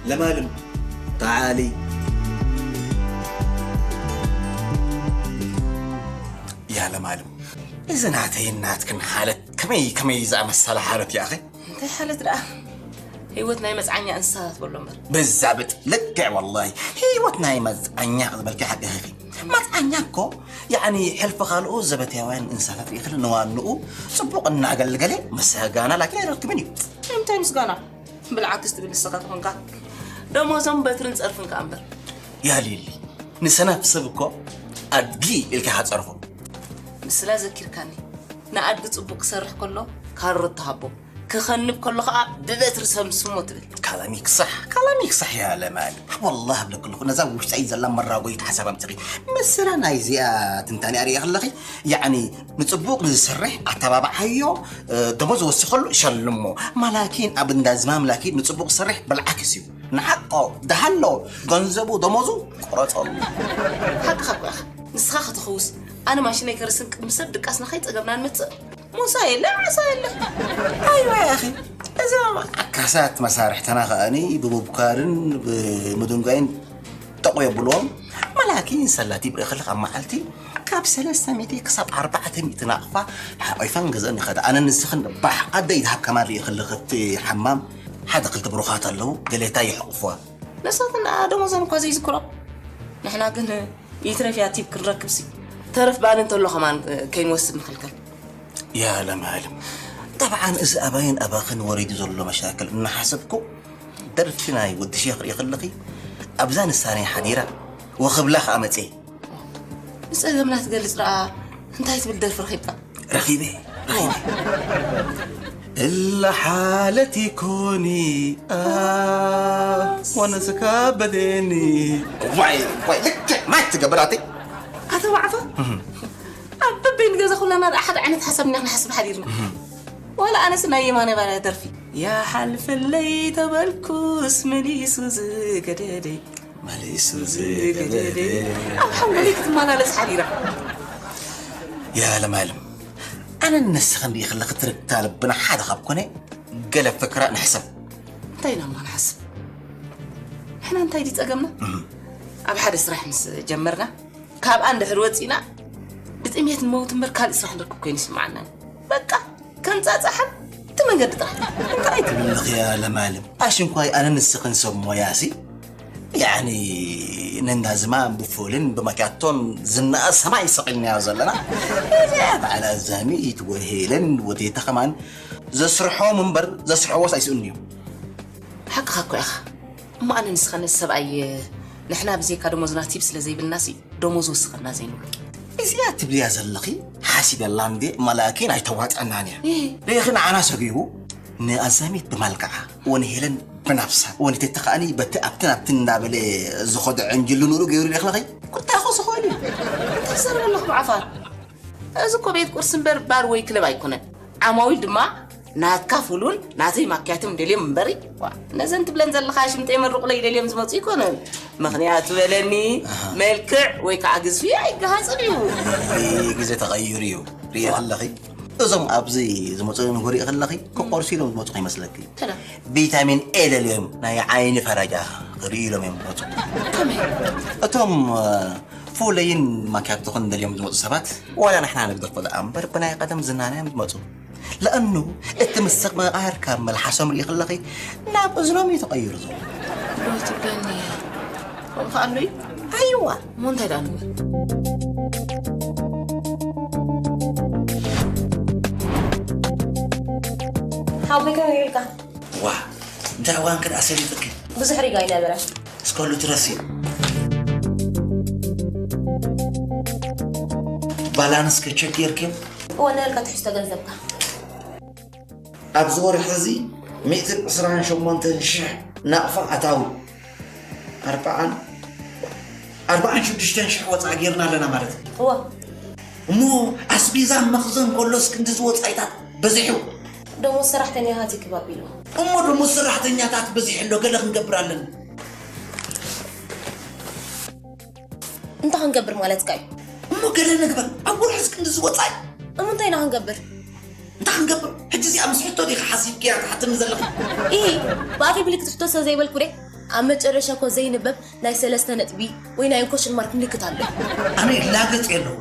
ለማልም፣ ተዓሊ። ያ ለማልም፣ እዚ ናተይን ናትክን ሓለት ከመይ ከመይ ዝኣመሰለ ሓለት እዩ ኣኸ? እንታይ ሓለት ደኣ? ህይወት ናይ መጽዓኛ እንስሳታት በሎ እምበር። ብዛብጥ ልክዕ ወላሂ፣ ህይወት ናይ መጽዓኛ ክትበልኪ ሓቂ ኢኺ። መጽዓኛ እኮ ያዕኒ ሕልፊ ካልኡ ዘበትያውያን እንስሳታት ይኽእል ንዋንኡ ጽቡቕ እናገልገለ ምስጋና ላኪን ኣይረክብን እዩ። እንታይ ምስጋና? ብልዓክስ ትብል ንስኻ ተኾንካ ደሞዞም በትርን ጸርፍን ከኣ እምበር። ያ ሊሊ፣ ንሰነፍ ሰብ እኮ ኣድጊ ኢልካ ኢኻ ትጸርፎ። ምስላ ዘኪርካኒ፣ ንኣድጊ ጽቡቕ ክሰርሕ ከሎ ካሮት ትሃቦ፣ ክኸንብ ከሎ ከኣ ብበትሪ ሰምስሞ ትብል። ካላሚክ ሳሕ፣ ካላሚክ ሳሕ ያ ለማሊ። ወላሂ እብለኪ ኣለኹ፣ ነዛ ውሽጠይ ዘላ መራጎይት ሓሳብ ኣምጺኺ። ምስላ ናይዚኣ ትንታኔኣ ርእየ ከለኺ፣ ያዕኒ ንጽቡቕ ንዝሰርሕ ኣተባብዓዮ፣ እ፣ ደሞዝ ወስኸሉ ሸልሞ። ማላኪን ኣብ እንዳ ዝማም ላኪን ንጽቡቕ ዝሰርሕ ብልዓክስ እዩ። ንሓቆ፣ ደሃሎ፣ ገንዘቡ፣ ደሞዙ፣ ቁረጸሉ። ሓቅኻ እኮ ኢኻ። ንስኻ ክትኽውስ፣ ኣነ ማሽነይ ከርስን ቅድሚ ሰብ ድቃስና ከይጸገብና ንመጽእ። ሞሳ የለ፣ ዓሳ የለ። ኣይዋ ያኺ፣ እዞም ዓካሳት መሳርሕትና ከኣኒ ብሙብካርን ብምድንጓይን ጠቑ የብልዎም። መላኪ ሰላቲ ብርኢ ከለኻ ኣብ መዓልቲ ካብ ሰለስተ ሚእቲ ክሳብ ኣርባዕተ ሚእቲ ናቕፋ ሓቒፈን ገዘን ይኸዳ። ኣነ ንስኽን ባሕ ኣደ ይትሃብ ከማን ርኢ ከለኺ እቲ ሓማም ሓደ ክልተ ብሩኻት ኣለዉ፣ ገሌታ ይሕቑፍዋ። ንሳተን ደሞዘን እኳ ዘይዝክሮ። ንሕና ግን ይትረፍ እያ ቲፕ ክንረክብሲ። ተረፍ ባኒ እንተሎ ከማን ከይንወስድ ንኽልከል። ያ ለማለም። ጠብዓን እዚ ኣባይን ኣባኽን ወሪዱ ዘሎ መሻክል እናሓሰብኩ ደርፊ ናይ ወዲ ሼኽ ርኢ ከለኺ ኣብዛ ንሳነይ ሓዲራ ወኽብላ ከኣ መጽየ። ንጸገምና ትገልጽ ደኣ እንታይ ትብል ደርፊ ረኺብካ? ረኺበ፣ ረኺበ። እላ ሓለቲ ኮኒ፣ ኣ፣ ወነስካ በደኒ። ዋይ፣ ዋይ፣ ልክዕ ማይ ትገብር ኣቲ። ኣቶ ዋዕፎ፣ እህ። ኣብ በበይኑ ገዛ ኩላና ደኣ ሓደ ዓይነት ሓሳብ ኢና ክንሓስብ ሓዲርና። እህ። ዋላ ኣነስ ናይ የማነ ባርያ ደርፊ። ያሓልፈለይ ተበልኩስ መሊሱ ዝገደደይ። መሊሱ ዝገደደ። ኣብ ሓንጎለይ ክትመላለስ ሓዲራ። ያ ለማለም፣ ኣነን ንስኽን ርኢ ከለኺ ትርታ ልብና ሓደ ካብ ኮነ፣ ገለ ፍክራ ንሕሰብ። እንታይ ኢና እሞ ንሓስብ? ንሕና እንታይ ድዩ ጸገምና? እህ። ኣብ ሓደ ስራሕ ምስ ጀመርና፣ ካብኣ እንድሕር ወጺና፣ ብጥሜት ንመውት እምበር ካልእ ስራሕ ንረክብ ኮይኑ ይስምዓና። በቃ፣ ከም ጻጻ ሓንቲ መንገዲ ጥራሕ። እንታይ ትብሊ ኣለኺ ያ ለማለም? ኣሽንኳይ ኣነ ንስኽን ሰብ ሞያሲ፣ ያዕኒ፣ ነንዳ ዝማም ብፉልን ብማኪያቶን ዝነኣ ሰማይ ሰቒልናዮ ዘለና። እዚኣ በዓል ኣዛሚት ወሄለን ወቴታ ከማን ዘስርሖም እምበር ዘስርሕዎስ ኣይስእኑን እዮም። ሓቅኻ እኮ ኢኻ። እሞ ኣነ ንስኻ ነቲ ሰብኣይ፣ ንሕና ብዘይካ ደሞዝና ቲፕ ስለ ዘይብልናሲ፣ ደሞዝ ወስኸና ዘይንብሎ። እዚኣ ትብልያ ዘለኺ ሓሲበላ እንዴ፣ መላኪን ኣይተዋጽኣናን እያ። እህ። ርኢኺ ንዓና ሰጊቡ፣ ንኣዛሚት ብመልክዓ፣ ወንሄለን ብናብሳ፣ ወንቴተ ከኣኒ በቲ ኣብትን ኣብትን እንዳበለ ዝኸዶ ዕንጅሉ ንሩ ገይሩ ርኢኽለኺ? ቁርታ ይኸሱ ኾይኑ። እንታይ ትዛረብ ኣለኹ ብዓፋር? እዚ እኮ ቤት ቁርሲ እምበር ባር ወይ ክለብ ኣይኮነን። ዓማዊል ድማ ናትካ ፍሉን ናተይ ማክያቶም ደልዮም እምበሪ። ዋ፣ ነዘን ትብለን ዘለኻ ሽምጠይ መርቑለይ ደልዮም ዝመጹ ኣይኮነን። ምኽንያቱ በለኒ፣ ኣሃ። መልክዕ ወይ ከዓ ግዝፊ ኣይገሃጽን እዩ። ይሄ ግዜ ተቐይሩ እዩ። ርእየ ከለኺ፣ እዞም ኣብዚ ዝመጹ ንጎ ርእየ ከለኺ፣ ክቆርሱ ኢሎም ዝመጹ ከይመስለኪ። ተላ። ቪታሚን ኤ ደልዮም ናይ ዓይኒ ፈረጃ ክርእዩ ኢሎም እዮም ዝመጹ። ከመይ? እቶም፣ እ፣ ፉለይን ማኪያቶኽን ደልዮም ዝመጹ ሰባት፣ ዋላ ንሕና ንግደፎ ደኣ እምበር፣ ብናይ ቀደም ዝናና እዮም ዝመጹ። ለኣኑ እቲ ምስትምቓር ካብ መልሓሶም ርኢ ከለኺ፣ ናብ እዝኖም እዩ ተቐይሩ ዘሎ። ዶ ትብለኒ? ከምኡ ከኣ ኣሎ እዩ? ኣይዋ። እሞ እንታይ ደኣ ንብል? ሓወይ ከመይ ውዒልካ? ዋ፣ እንታይ እዋን ከ ደኣ ሰሊጥኪ? ብዙሕ ሪጋ ኣይነበረን። እስከ ኩሉ ትረስዩ። ባላንስ ከ ቸክ ጌርክዮ? እወ፣ እናበልካ ትሕዝቶ ገንዘብካ። ኣብዚ ወርሒ እዚ ሚእትን ዕስራን ሸሞንተን ሽሕ ናቕፋ ኣታዊ፣ ኣርባዓን፣ ኣርባዓን ሽዱሽተን ሽሕ ወጻኢ ጌርና ኣለና ማለት እዩ። እወ። እሞ ኣስቤዛ መኽዘን ከሎስ ክንድዚ ወጻኢታት በዚሑ? ደሞዝ ሰራሕተኛታት ይክብ ኣቢሉ። እሞ ደሞዝ ሰራሕተኛታት በዚሑ ኣሎ፣ ገለ ክንገብር ኣለና። እንታይ ክንገብር ማለትካ እዩ? እሞ ገለ ንግበር፣ ኣብ ወርሒ ክንድዚ ወጻኢ። እሞ እንታይ ኢና ክንገብር? እንታይ ክንገብር? ሕጂ እዚኣ ምስ ሕቶ ዲኻ ሓሲብክያ ትሓትኒ ዘለኺ? ኢ፣ ብኣፈይ ብልክቲ ሕቶ ስለ ዘይበልኩ ደ። ኣብ መጨረሻ እኮ ዘይንበብ ናይ ሰለስተ ነጥቢ ወይ ናይ እንኮሽን ማርክ ምልክት ኣሎ። ኣነ ላገጽ የለኹ።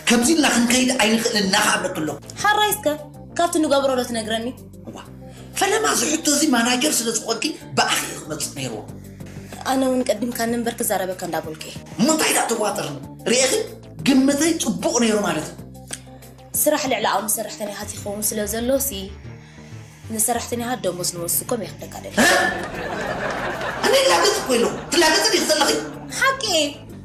ከምዚ ኢልና ክንከይድ ኣይንኽእልን ኢና ከኣ እብለኪ ኣለኹ። ሓራይ እስከ ካብቲ ንገብሮ ዶ ትነግረኒ? እዋ፣ ፈለማ እዚ ሕቶ እዚ ማናጀር ስለ ዝኾንኪ ብኣኺ እዩ ክመጽእ ነይርዎ። ኣነ እውን ቀዲምካኒ እምበር ክዛረበካ እንዳበልኩ እየ። እሞ እንታይ ደኣ ትዋጠርኒ? ርኢኺ? ግምተይ ጽቡቕ ነይሩ ማለት እዩ። ስራሕ ልዕሊ ዓቕሚ ሰራሕተኛታት ይኸውን ስለ ዘሎ ሲ ንሰራሕተኛታት ደሞዝ ንወስኮም የኽብለካ ደለ። ኣነ ላገጽ እኮ ኢሉ ትላገጽ ዲኺ ዘለኺ? ሓቂ እየ።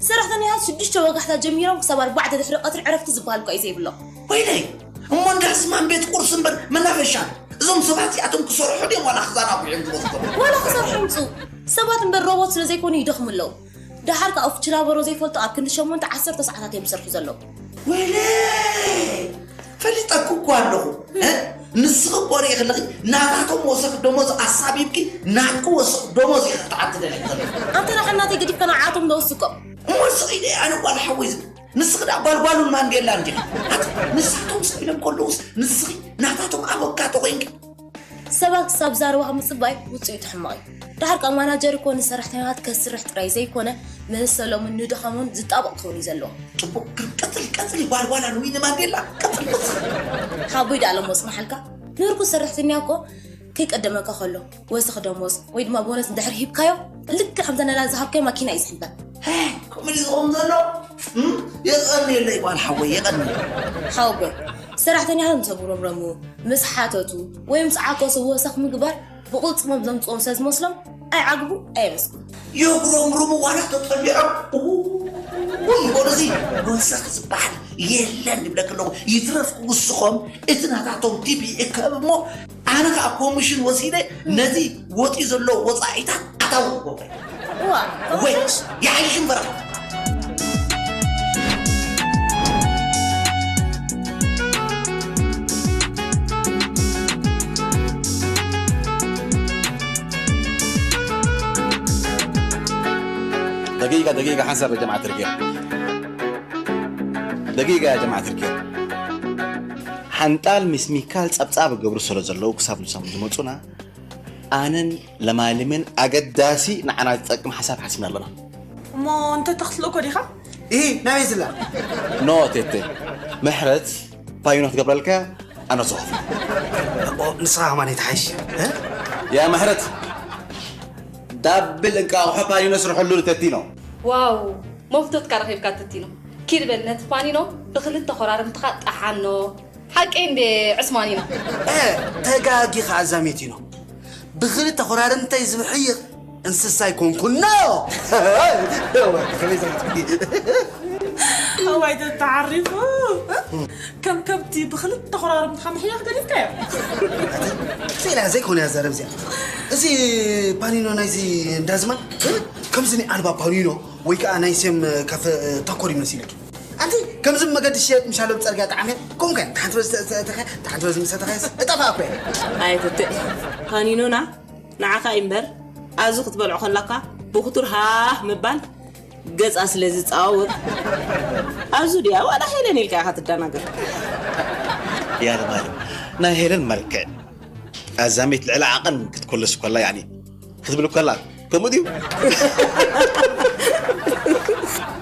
ሰራሕተኛታት ሽዱሽተ ወጋሕታ ጀሚሮም ክሳብ ኣርባዕተ ድሕሪ ቀትሪ ዕረፍቲ ዝበሃል እኳ እዩ ዘይብሎም። ወይለይ፣ እሞ እንዳ ሕስማን ቤት ቁርሲ እምበር መናፈሻ፣ እዞም ሰባት እዚኣቶም ክሰርሑ ድዮም ዋላ ክዛናጉ እዮም ዝወስኮም? ዋላ ክሰርሑ ይምፁ ሰባት እምበር ሮቦት ስለ ዘይኮኑ ይደኽሙ ኣለዉ። ደሓር ከኣ ኦፍ ችላበሮ ዘይፈልጡ ኣብ ክንዲ ሸሞንተ ዓሰርተ ሰዓታት እዮም ዝሰርሑ ዘለዉ። ወይለይ፣ ፈሊጠኩ እኮ ኣለኹ። እ? ንስኺ እኮ ርኢ ከለኺ ናታቶም ወሰኽ ደሞዝ ኣሳቢብኪ ናትኪ ወሰኽ ደሞዝ ኢኺ ክትዓቢ ትደልዪ ዘለኺ። ኣንተ ንዓይ ናተይ ገዲፍካ ንዓኣቶም ዶ ወስኮም? እሞ ስኺ ደይ ኣነ ጓል ሓወይ ዝብል ንስኺ ደኣ ጓልጓሉን ማንዴላን ዲኺ? ኣቲ ንሳቶም ሰብ ኢሎም ከለዉስ ንስኺ ናታቶም ኣቮካቶ ኮይንኪ? ሰባት ክሳብ ዛረባኻ ምጽባይ ውጽኢቱ ሕማቕ እዩ። ደሓር ከኣ ማናጀር እኮ ንሰራሕተኛታት ከስርሕ ጥራይ ዘይኮነ መሰሎምን ንድኻሞን ዝጣበቕ ክኸውን እዩ ዘለዎ። ጽቡቕ፣ ግን ቀጽሊ፣ ቀጽሊ፣ ጓልጓላ ንዊኒ ማንዴላ፣ ቀጽሊ፣ ቀጽሊ። ሓቦይ ደኣ ለሞ ጽናሓልካ። ንርኩስ ሰራሕተኛ እኮ ከይቀደመካ ከሎ ወሰኽ ደሞዝ ወይ ድማ ቦነስ እንድሕር ሂብካዮ፣ ልክዕ ከምታ ነዳዲ ዝሃብካዮ ማኪና እዩ ዝሕንበብ። ሄ፣ ከምኡ ድዩ ዝኸውን ዘሎ? እም? የቐንየለይ ጓል ሓወይ፣ የቐንየለይ። ሓወቦይ፣ ሰራሕተኛታት ምስ ኣጉረምረሙ፣ ምስ ሓተቱ ወይ ምስ ዓኮሱ ወሰኽ ምግባር ብቕልጽሞም ዘምጽኦም ስለ ዝመስሎም ኣይዓግቡ ኣየመስግኑ። የጉረምርሙ ዋላ ተጠሊዖም። እውይ፣ ይበሉ፣ እዚ ወሰኽ ዝበሃል የለን ይብለኪ ኣለኹ። ይትረፍ ክውስኾም እቲ ናታቶም ቲቪ እከብ እሞ ኣነ ከኣ ኮሚሽን ወሲደ ነዚ ወጺኡ ዘሎ ወጻኢታት ኣታዊ ክገብሮ። እዋ፣ ወይ፣ ኮሚሽን? ይሓይሽ እምበር። ደቂቃ፣ ደቂቃ፣ ሓንሳብ ጀማዓ ትርኪ። ደቂቃ፣ ያ ጀማዓ ትርኪ። ሓንጣል ምስ ሚካል ጸብጻብ ገብሩ ስለ ዘለዉ ክሳብ ንሶም ዝመጹና፣ ኣነን ለማሊምን ኣገዳሲ ንዓና ዝጠቅም ሓሳብ ሓሲብና ኣለና። እሞ እንተ ተኽትልእኮ ዲኻ? ኢሂ፣ ናበይ ዝላ? ኖ፣ ቴቴ። ምሕረት ፓይኖ ክትገብረልካ ኣነ ዝኸፍሎ። ኦ፣ ንስኻ ከማን ኣይትሓይሽ፣ እ? ያ ምሕረት፣ ዳብል እንቃቑሖ ፓኒኖ ስርሐሉ ንተቲኖ። ዋው፣ መፍቶትካ ረኺብካ ተቲኖ። ኪድ በል ነቲ ፓኒኖ ብኽልተ ኾራርምትኻ ጠሓኖ። ሓቀይ እንዴ ዑስማኒኖ? እ፣ ተጋጊኻ ኣዛሜቲኖ። ብኽልተ ኾራርምተይ ዝብሕይቕ እንስሳ ኣይኮንኩን። ኖ! ከመይ ዘግትኪ? እዋይ ተተዓሪፉ። ከም ከብቲ ብኽልተ ኾራርምትኻ ምሕያኽ ገዲፍካዮ። ስኢላ ዘይኮነ እያ ዘረብ እዚኣ። እዚ ፓኒኖ ናይዚ እንዳዝማ፣ እ? ከምዚ ናይ ኣልባ ፓኒኖ ወይ ከዓ ናይ ሴም ካፈ፣ እ፣ ታኮር ይመስለኪ? ኣንቲ ከምዚ መገዲ ሽየጥ ምሻሎ ብፀርግያ ጣዕመ ኮምከ ተሓንት በዚ ተተኸ ተሓንት በዚ ምሰተኸ እጠፋ እኮ። ኣይትትዕ ፓኒኖና ንዓኻ እምበር ኣዙ ክትበልዖ ከለካ ብክቱር ሃህ ምባል ገጻ ስለ ዝጻወር ኣዙ ድያ ዋላ ሄለን ኢልካ ኢኻ ትደናገር። ያለ ማለት ናይ ሄለን መልክዕ ኣዛሜት ልዕሊ ዓቐን ክትኮልስ ኮላ ያኒ ክትብል ኮላ ከምኡ ድዩ?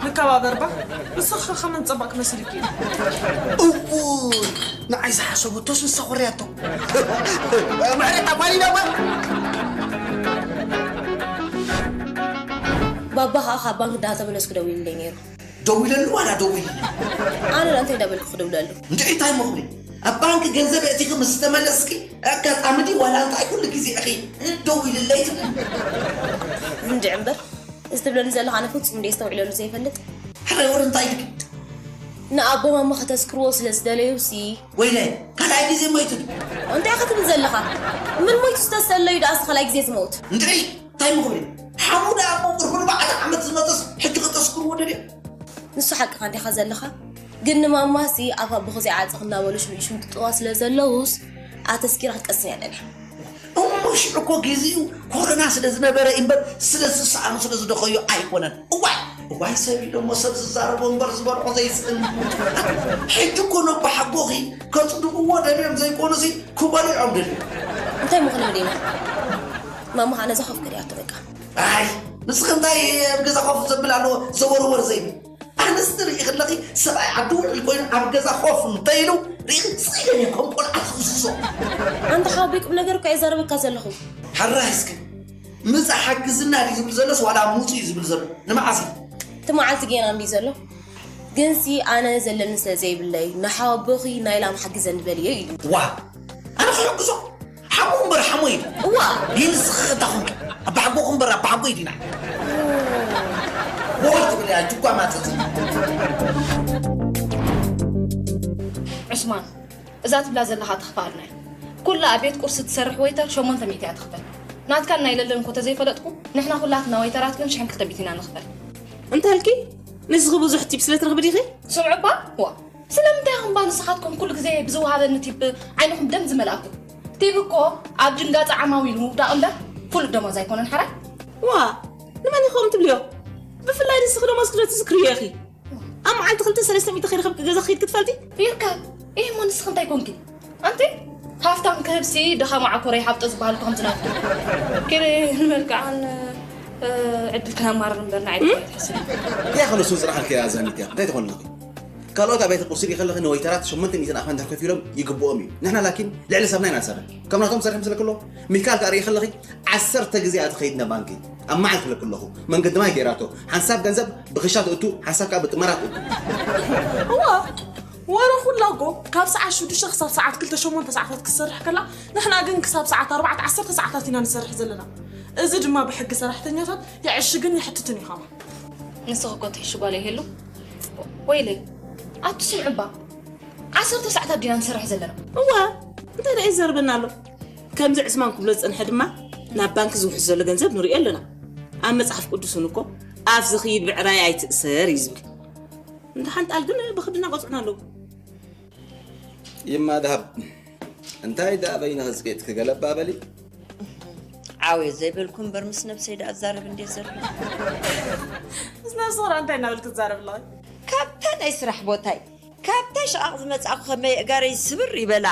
ንከባበርባ ንስኻ ከመን ጸባቕ ክመስልኪ እዩ። እውይ ንዓይ ዝሓሰቡ ቶስ ምስ ተኾርያቶ ምሕረት ኣጓሊና እባ ባባ ከዓ ካብ ባንክ እንዳተመለስኩ ደዊሉለይ ነይሩ። ደዊለሉ ዋላ ደዊልኒ ኣነ ዳ እንታይ እንዳበልኩ ክድውለሉ? እንድዒ እንታይ ምኽሪ ኣብ ባንክ ገንዘብ የእቲኺ ምስ ተመለስኪ ኣጋጣሚ ድዩ ዋላ እንታይ ኩሉ ግዜ ኢኺ ደዊልለይ ትብሊ? እንድዒ እምበር እዚ ትብለኒ ዘለኻ ኣነ ፍጹም እንደ የስተውዒለሉ ዘይፈልጥ። ሕራይ ወረ እንታይ ኢልኪ? ንኣቦ ማማ ከተስክርዎ ስለ ዝደለዩ ሲ። ወይለ ካልኣይ ግዜ ሞይቱ ድዩ? እንታይ ኢኻ ትብል ዘለኻ? ምን ሞይቱ ዝተሰለዩ ደኣስ ካልኣይ ግዜ ዝመውት? እንድዒ እንታይ ምኽሪ ሓሙ ደኣ እሞ ቅርቢ ኣርባዕተ ዓመት ዝመጸስ ሕጂ ከተስክርዎ ደልዮ? ንሱ ሓቅኻ እንዲኻ ዘለኻ ግን ንማማሲ ኣፋ ብኹ ዘይዓጽኽ እናበሉ ሽምዒ ሽምጥጥዋ ስለ ዘለዉስ ኣተስኪራ ክትቀስን እያ ደልያ። እሞ ሽዑ እኮ ግዜኡ ኮረና ስለ ዝነበረ እምበር ስለ ዝሰኣኑ ስለ ዝደኸዩ ኣይኮነን። እዋይ እዋይ ሰብ ኢሎሞ ሰብ ዝዛረቦ እምበር ዝበልዖ ዘይስእን። ሕጂ እኮ ነቦሓጎኺ ከጽድቕዎ ደልዮም ዘይኮኑሲ ክበልዖም ደልዮም። እንታይ ምኽንያት ዲና? ማማ ከኣ ነዛ ኮፍ ከድያቶ በቃ። ኣይ ንስኺ እንታይ ኣብ ገዛ ኮፍ ዘብል ኣለዎ ዘወርወር ዘይብል ኣነስ ትርኢ ከለኺ ሰብኣይ ዓዲ ውዕል ኮይኑ ኣብ ገዛ ኮፍ እንተኢሉ ርኢኺ ስኢለ እየ ከም ቆልዓ ዝኽስሶ ኣንታ ሓወቦይ ቁም ነገር እኮ እየ ዘረበካ ዘለኹ። ሕራይ እስኪ ምጻ ሓግዝና ድዩ ዝብል ዘሎስ ዋላ ምጹ እዩ ዝብል ዘሎ ንመዓስ እዩ እቲ መዓልቲ ጌና እንድዩ ዘሎ። ግንሲ ኣነ ዘለኒ ስለ ዘይብለይ ንሓወቦኺ ናይ ላም ሓግዘኒ በልዮ ኢሉ። ዋ ኣነ ክሕግዞ ሓሙ እምበር ሓሞ እዩ እዋ ግን ንስኺ ከታ ኹንኪ ኣባሓጎኹ እምበር ኣባሓጎይ ዲና ቦይ ትብል እያ ጅጓ ማፀፅ ዑስማን እዛ ትብላ ዘለኻ ተኽፍኣልና እያ። ኩላ ኣብ ቤት ቁርሲ ትሰርሕ ወይተር ሸሞንተ ሚእቲ እያ ትኽፈል። ናትካን ናይ ለለን እኮ ተዘይፈለጥኩ ንሕና ኩላትና ወይተራት ግን ሽሕን ክልተ ሚእቲ ኢና ንኽፈል። እንታይ ኢልኪ? ንስኺ ብዙሕ ቲፕ ስለ ትረኽቢ ዲኺ? ስምዑ እባ ዋ ስለምንታይ ኢኹም እባ ንስኻትኩም ኩሉ ግዜ ብዝወሃበኒ ቲፕ ዓይንኹም ደም ዝመልኣኩም? ቲፕ እኮ ኣብ ድንጋፀ ዓማዊል ምውዳቕ እምበር ፍሉጥ ደሞዝ ኣይኮነን ሓራይ። ዋ ንመን ኢኹም ትብልዮ? ብፍላይ ንስኺ ደሞዝኪ ዶ ትዝክርዮ ኢኺ? ኣብ መዓልቲ ክልተ ሰለስተ ሚእቲ ከይረኸብኪ ገዛ ክኸይድ ክትፈልጢ? ይርከብ። ኢሂ እሞ ንስኺ እንታይ ኮንኪ? ኣንቲ ሃፍታም ክህብሲ ድኻ መዓኮረ ይሓብጦ ዝበሃል እኮ ከምዚ ናትኪ። ኪዲ ንመልክዓን ዕድል ክነማርር እምበር ንዓይ ትሕስብ። ያኸ ንሱ ዝረኣልኪ እያ ዘሚትያ እንታይ ትኾን ኣለኺ? ካልኦት ኣብያተ ቁርሲ ሪኢ ከለኺ ንወይተራት ሸሞንተ ሚእቲ ኣኽፈንታ ከፊሎም ይግብኦም እዩ። ንሕና ላኪን ልዕሊ ሰብና ኢና ንሰርሕ። ከም ናቶም ንሰርሕ ይመስለኪ ኣሎ? ሚካል ከኣ ሪኢ ከለኺ ዓሰርተ ግዜ እያ ትኸይድ ናብ ባንኪ። ኣብ መዓልቲ ክለኩ ኣለኹ። መንገዲ ማይ ገይራቶ። ሓንሳብ ገንዘብ ብኽሻ ትእቱ፣ ሓንሳብ ከኣ ብጥመራ ትእቱ። እዋ ወረ ኩላጎ ካብ ሰዓት ሽዱሽተ ክሳብ ሰዓት ክልተ ሸሞንተ ሰዓታት ክትሰርሕ ከላ ንሕና ግን ክሳብ ሰዓት ኣርባዕተ ዓሰርተ ሰዓታት ኢና ንሰርሕ ዘለና። እዚ ድማ ብሕጊ ሰራሕተኛታት ይዕሽግን ይሕትትን እዩ ኸማ። ንስኺ እኮ ትሕሺ ጓለይ ሄሉ። ወይለይ ኣቱ ስምዒ እባ ዓሰርተ ሰዓታት ዲና ንሰርሕ ዘለና። እዋ እንታይ ደኣ ይዛረበና ኣሎ? ከምዚ ዕስማን ክብሎ ዝጸንሐ ድማ ናብ ባንኪ ዝውሕዝ ዘሎ ገንዘብ ንሪኦ ኣለና። ኣብ መጽሓፍ ቅዱስ እውን እኮ ኣፍ ዝኽይድ ብዕራይ ኣይትእሰር እዩ ዝብል። እንተ ሓንጣል ግን ብኽድና ቆጽዑና ኣለዉ። ይማ ደሃብ እንታይ ደኣ በይንኺ ዝቄጥኪ ገለባ በሊ። ዓውየ ዘይበልኩ እምበር ምስ ነብሰይ ደኣ እዛረብ እንድየ ዘለኹ። ምስ ነብስኺ ደኣ እንታይ እናበልኪ ትዛረቢ ኣለኺ? ካብታ ናይ ስራሕ ቦታይ ካብታ ሸቓቕ ዝመጻእኩ ከመይ ኣእጋረይ ስብር ይበላ።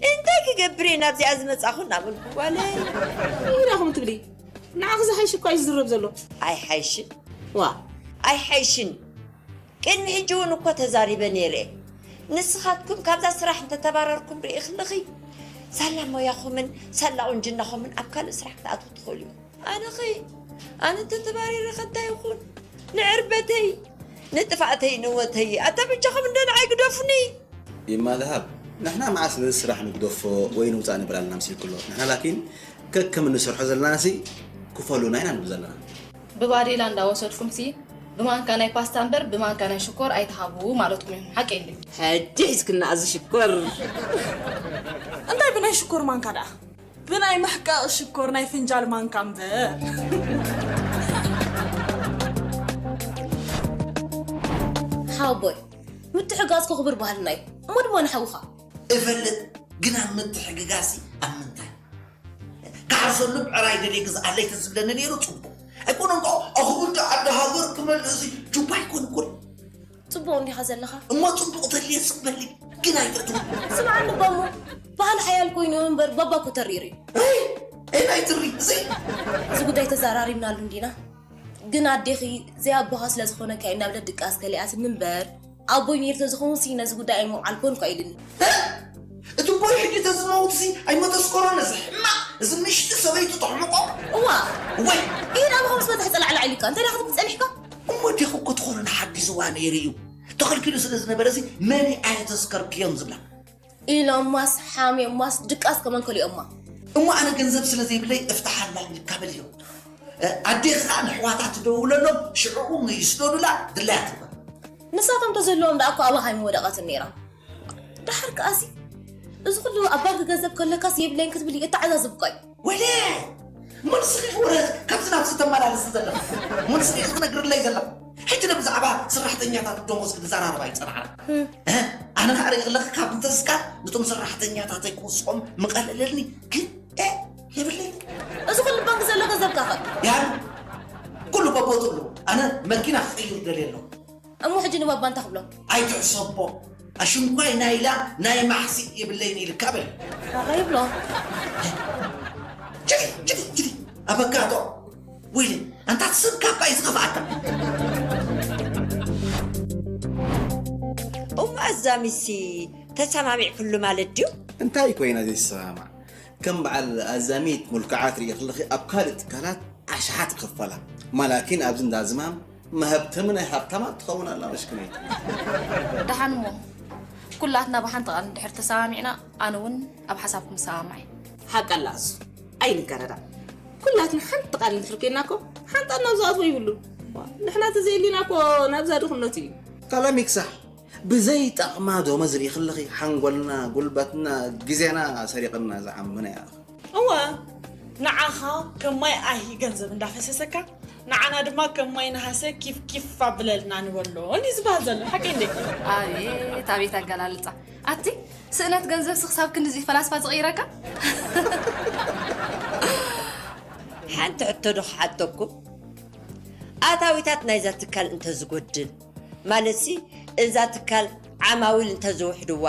እንታይ ክገብር እየ ናብዚኣ ዝመጻእኩ እናበልኩ ጓለይ። እንታይ ኢኹም ትብሊ? ንዓኺ ዝሓይሽ እኳ እዩ ዝዝረብ ዘሎ። ኣይሓይሽን። ዋ። ኣይሓይሽን። ቅድሚ ሕጂ እውን እኮ ተዛሪበ ነይረ። ንስኻትኩም ካብዛ ስራሕ እንተተባረርኩም ርኢ ክልኺ ሳላ ሞያኹምን ሳላ ቁንጅናኹምን ኣብ ካልእ ስራሕ ክትኣትዉ ትኽእሉ ኢኹም። ኣነኸ ኣነ እንተተባሪረ ከ እንታይ ይኹን? ንዕርበተይ ንጥፍኣተይ ንወተይ ኣታ በጃኹም እንዶ ንዓይ ግደፉኒ። ይማ ደሃብ ንሕና መዓስ ነዚ ስራሕ ንግደፎ ወይ ንውፃእ ንብል ኣለና መሲልኩ ኣሎ። ንሕና ላኪን ከከም እንሰርሖ ዘለናሲ ክፈሉና ኢና ንብል ዘለና። ብባዴላ እንዳወሰድኩምሲ ብማንካ ናይ ፓስታ እምበር ብማንካ ናይ ሽኮር ኣይትሃቡ ማለትኩም ኢኹም ሓቀይ እንድዩ። ሕጂ ሒዝክና እዚ ሽኮር። እንታይ ብናይ ሽኮር ማንካ ደኣ ብናይ ምሕቃቕ ሽኮር ናይ ፍንጃል ማንካ እምበር። ሓወቦይ ምትሕጋዝ ክኽብር ባህልና እዩ እሞ ድማ ንሓውኻ። እፈልጥ ግና ምትሕግጋሲ ኣብ ምንታይ? ክሓርሰሉ ብዕራይ ደልየ ግዝኣለይ ተዝብለኒ ነይሩ ጽቡቕ ኣይኮነን ከ ኣኽብልቲ ዓዲ ሃገር ክመልእሲ ጁባ ኣይኮን እኮ ጽቡቕ እንዲኻ ዘለኻ እሞ ጽቡቕ ተልየ ስቕ በሊ ግን ኣይትእትው ስምዓኒ እባ እሞ ባህል ሓያል ኮይኑ እምበር ባባ እኮ ተሪር እዩ ኣይ ኤናይ ትሪ እዚ እዚ ጉዳይ ተዛራሪብናሉ እንዲና ግን ኣዴኺ ዘይ ኣቦኻ ስለ ዝኾነካ እዩ እናብለት ድቃስ ከሊኣትኒ እምበር ኣቦይ ነይሩ ተዝኸውን ሲ ነዚ ጉዳይ ኣይመውዓልኮን እኳ ኢልኒ። እቲ ቦይ ሕጂ ተዝመውት ሲ ኣይመተስከሮን እዚ ሕማቕ እዚ ምሽጢ ሰበይቱ ተሕምቖ። እዋ ወይ ኢድ ኣብ ኸምስ በታሕ ጸላዕላዕ ኢልካ እንታይ ዳኽትብል ጸኒሕካ? እሞ ዴኹ እኮ ትኾነ ንሓጊዝዋ ነይሩ እዩ ተኸልኪሉ ስለ ዝነበረ ሲ መን ኣየተስከርክዮን ዝብላ። ኢሎማስ ሓምዮማስ ድቃስ ከመን ከሊኦማ። እሞ ኣነ ገንዘብ ስለ ዘይብለይ እፍትሓላ ኢልካ በልዮ። ኣዴኺ ኸዓ ንሕዋታ ትደውለሎም ሽዕኡ ይስደዱላ ድላያ ትግበር። ንሳቶም ተዘህልዎም ደኣ እኮ ኣባኻ ኣይምወደቐትን ነይራ። ደሓር ከኣሲ እዚ ኩሉ ኣብ ባንክ ገንዘብ ከለካስ የብለይን ክትብል እዩ እተዓዛዝብ እኳ እዩ። ወይለ እሞ ንስኺ ወረ ካብዚ ናብዚ ተመላለሲ ዘለኺ እሞ ንስኺ ክትነግርለይ ዘለኺ ሕጂ ዶ ብዛዕባ ሰራሕተኛታት ደሞዝ ክትዘራረባ ይጸናሕና ኣነ ከዓ ርኢ ኣለኺ ካብ እንተስካ ነቶም ሰራሕተኛታተይ ክውስኾም ምቐለለልኒ ግን የብለይ እዚ ኩሉ ባንክ ዘሎ ገንዘብካ ኸ ያን ኩሉ በቦቱ ኣለዎ ኣነ መኪና ክቕይር ደልየ ኣለኹ እሞ ሕጂ ንባባ እንታይ ክብሎ ኣይትሕሰቦ ኣሽንኳይ ናይ ላም ናይ ማሕሲእ የብለይን ኢልካ በል ኣኸ ይብሎ ጅዲ ጅዲ ጅዲ ኣበካቶ፣ ወይሊ፣ ኣንታ ስም ካባ እዩ ዝኸፍኣካ። እሞ ኣዛሚሲ ተሰማሚዕኩሉ ማለት ድዩ? እንታይ ኮይና ዘይሰማማዕ? ከም በዓል ኣዛሚት ሙልክዓት ርኢ ከለኺ ኣብ ካልእ ትካላት ኣሽሓት ይኸፈላ። ማላኪን ኣብዚ እንዳ ዝማም መሀብተሚ ናይ ሃብታማት ትኸውን ኣላ መሽክነይቲ። ደሓን እሞ ኩላትና ብሓንቲ ቃል እንድሕር ተሰማሚዕና ኣነ እውን ኣብ ሓሳብኩም እሰማማዕ እየ። ሓቂ ኣላ እሱ ኣይንጋዳዳ። ኩላትና ሓንቲ ቃል እንድሕር ኬድና እኮ ሓንጣል ናብ ዝኣትዎ ይብሉ። ንሕና ተዘይልና እኮ ናብዛ ድኽነት እዩ። ካላ ሚክሳሕ ብዘይ ጠቕማ ዶመ ዝርኢ ከለኺ ሓንጎልና፣ ጉልበትና፣ ግዜና ሰሪቕና ዝዓምና እያ። እወ ንዓኻ ከም ማይ ኣሂ ገንዘብ እንዳፈሰሰካ ንዓና ድማ ከም ማይ ነሃሰ ኪፍ ኪፍ ኣብለልና ንበሎ እንዲ ዝበሃል ዘሎ ሓቂ እንዴ? ኣቤት ኣቤት ኣገላልፃ ኣቲ ስእነት ገንዘብ ስክሳብ ክንድዚ ፈላስፋ ዝቕይረካ? ሓንቲ ሕቶ ዶ ክሓተኩም? ኣታዊታት ናይዛ ትካል እንተዝጎድል ማለትሲ እዛ ትካል ዓማዊል እንተዝውሕድዋ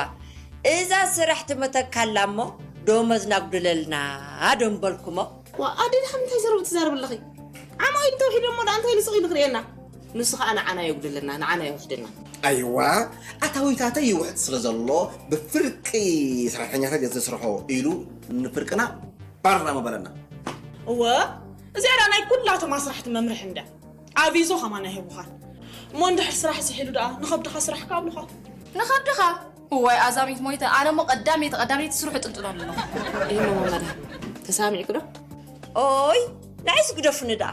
እዛ ስራሕ ትመተካ ኣላ እሞ ደሞዝና ኣጉድለልና ዶ ምበልኩሞ? ዋ ኣደ ድሓ ምንታይ ዘረባ ትዛረቢ ኣለኺ? ዓማዊል እንተውሒዶሞ ደኣ እንታይ ኢሉ ስቕ ኢሉ ክርእየና? ንሱ ኸኣ ንዓና የጉድለና፣ ንዓና የውሕደና። ኣይዋ ኣታዊታተይ ይውሕድ ስለ ዘሎ ብፍርቂ ሰራሕተኛታት እየ ዘስርሖ ኢሉ ንፍርቅና ባራ ምበለና። እወ እዚኣ ደኣ ናይ ኩላቶም ኣስራሕቲ መምርሒ እንድያ። ኣቪዞ ኸማን ኣይህቡኻን እሞ እንድሕር ስራሕ ዝሒሉ ደኣ ንኸብድኻ ስራሕ ክኣብሉኻ። ንኸብድኻ? እዋይ ኣዛሚት ሞይተ ኣነሞ ቀዳመይቲ ቀዳመይቲ ስርሑ ጥንጥኖ ኣለኹ። ኢሞ ማማ ደሃብ ተሳሚዕኪ ዶ? ኦይ ንዓይስ ግደፉኒ ደኣ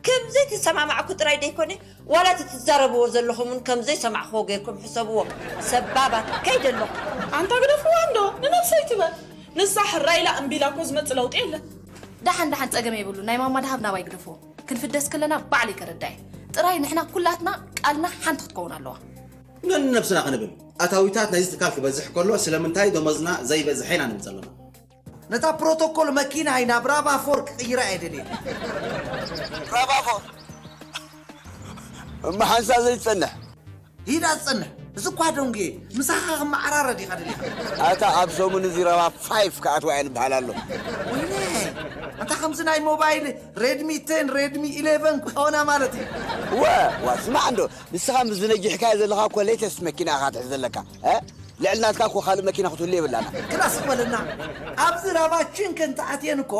ከም ዘይተሰማማዕኩ ጥራይ ደይኮነ ዋላ እቲ ትዛረብዎ ዘለኹም እውን ከም ዘይሰማዕክዎ ጌርኩም ሕሰብዎ ሰባባት ከይደ ኣለኹ። ኣንታ ግደፍዋ እንዶ ንነብሰይ ትበል ንሳ ሕራይ ኢላ እምቢ ኢላ እኮ ዝመጽእ ለውጢ የለን። ደሓን ደሓን ጸገም የብሉን ናይ ማማ ደሃብ ናባይ ግደፍዎ። ክንፍደስ ከለና ባዕለይ ከረድኣ እየ። ጥራይ ንሕና ኩላትና ቃልና ሓንቲ ክትከውን ኣለዋ። ነንነብስና ክንብል ኣታዊታት ናይዚ ትካል ክበዝሕ ከሎ ስለምንታይ ደሞዝና ዘይበዝሐ ኢና ንብል ዘለና። ነታ ፕሮቶኮል መኪናይ ናብ ራቫ ፎር ክቕይራ እየ ደልየ። ራቫ ፎር? እማ ሓንሳብ ዘይትጸንሕ። ሂዳ ትጸንሕ። እዚ እኳ ደንጉየ ምሳኻ ክመዓራረድ ኢኻ ደሊኻ። ኣታ ኣብ ሰሙን እዚ ረባ ፋይፍ ክኣትዋ እየ ንበሃል ኣሎ። ወይነ ኣንታ ከምዚ ናይ ሞባይል ሬድሚ ቴን ሬድሚ ኢሌቨን ክኾና ማለት እዩ። ወ ዋ ስማዕ እንዶ ንስኻ ምስ ዝነጅሕካዮ ዘለኻ እኮ ሌተስት መኪና ኢኻ ትሕዝ ዘለካ። እ ልዕሊ ናትካ እኮ ካልእ መኪና ክትህሉ የብላና። ክላስ በለና ኣብዚ ራባችን ከንተኣትየን እኮ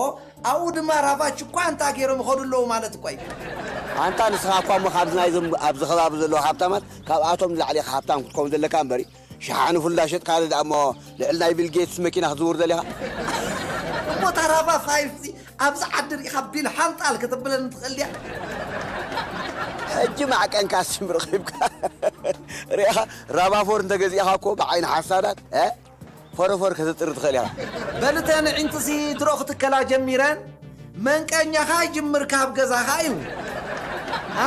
ኣብኡ ድማ ራቫች እኳ እንታ ገይሮም ይኸዱ ኣለዉ ማለት እኳ እዩ። ኣንታ ንስኻ እኳ እሞ ካብዚ ናይዞም ኣብዚ ከባቢ ዘለዉ ሃብታማት ካብኣቶም ንላዕሊ ኢኻ ሃብታም ክትከውን ዘለካ እምበሪ ሸሓኒ ፉል እንዳሸጥካ ደኣ እሞ ልዕሊ ናይ ቢል ጌትስ መኪና ክትዝውር ደሊኻ? እሞ እታ ራቫ ፋይፍ እዚ ኣብዚ ዓዲ ርኢኻ ቢል ሓንጣል ከተብለኒ ትኽእል ድያ? ሕጂ ማዕቀንካ ስም ረኺብካ ርኢኻ ራቫ ፎር እንተገዚእኻ እኮ ብዓይኒ ሓሳዳት ፎረፎር ከተጥሪ ትኽእል ኢኻ። በል እተን ኣዒንትሲ ድሮ ክትከላ ጀሚረን መንቀኛኻ ይጅምር ካብ ገዛኻ እዩ። ሃ